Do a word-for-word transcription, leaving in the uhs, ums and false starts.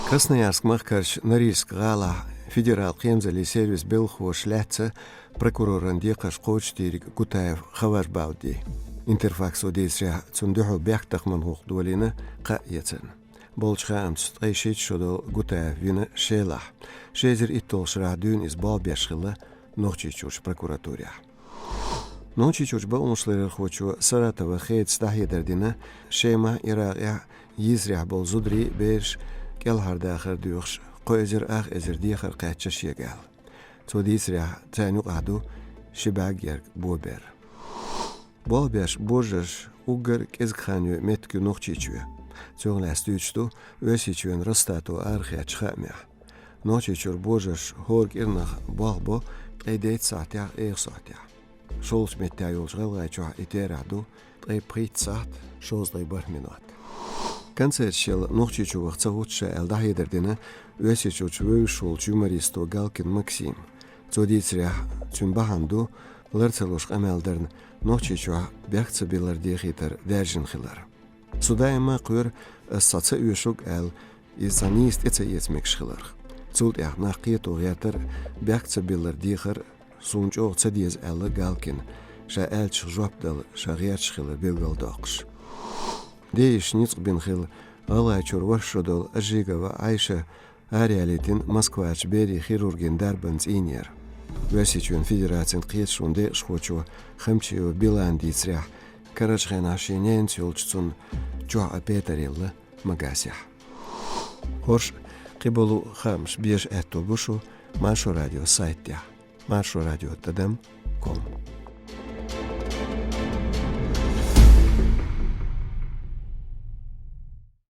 Красноярск махкарча Норильск гӀалахь федерал кхерамзаллин сервисан белхахоша лаьцна прокуроран декхарш кхочушдийриг Гутаев Хаваж-Баудин. Интерфаксо дийцарехь, цунна дуьхьал бехктакхаман гӀуллакх долийна кхаъ яцарна. Болчу хаамца, ткъе шийтта шо долу Гутаев вина Шелахь. Ши эзар итталгӀачу шарахь дуьйна иза болх беш хилла Нохчийчуьрчу прокуратурехь. Нохчийчуьрчу бакъонашларъярхочо Саратован Хедас дӀахьедар дина, Шемахь, Иракъехь, Йисарехь болу зударий, бераш кӀелхьардахар доьхуш, кхо эзар ах эзар дехар кхаьчна шега аьлла. Цо дийцарехь, царна юкъахь ду ши бӀаьрг ерг бо бер. Болх беш божарш уггар кӀезиг хан йойу меттиг ю Нохчийчоь. Цунах лаьцна дуьйцуш ду Оьрсийчоьнан Росстато арахецначу хаамехь. Нохчийчуьра божарш хӀора кӀирнах болх бо ткъе дейтта сахьтехь, эха сохьтехь. ШолгӀачу меттехь йолчу ГӀалгӀайчохь и терахь ду ткъе пхийтта сахьт, шовзткъе бархӀ минот. Концерташ елла Нохчийчу ваха ца гӀутту ша аьлла дӀахьедар дина Оьрсийчуьрчу вевзаш волчу юмористо Галкин Максима. Цо дийцарехь, цуьнан бахьана ду лар ца луш къамел дарна Нохчийчохь бехк ца биллар дехийтар даьржина хилар. Со даима кхоьру ас цхьа ца оьшург аьлла, иза цхьа нийса тӀе ца эца мегаш хиларх. Цул тӀаьхьа нах кхето гӀертара бехк ца биллар дехар суна чӀогӀа ца деза аьлла Галкина, ша аьллачух жоп дала ша гӀерташ хилар билгалдоккхуш. Де йиш ницкъ бина хилла ГӀалгӀайчуьра ваш шо долу Ажигова Ӏайша араяьллийтина Москварчу берийн хирургин дарбан цӀийнера. Оьрсийчоьнан Федерацин кхеташонан декъашхочо Хамчиева Билана дийцарехь, карарчу хенахь шен ненаца йолчу цунна чохь а петар елла Магасехь. ХӀорш а, кхиболу а хаамаш беза аьтто бу шун Маршо радион сайтехь, маршорадио тӀадам ком.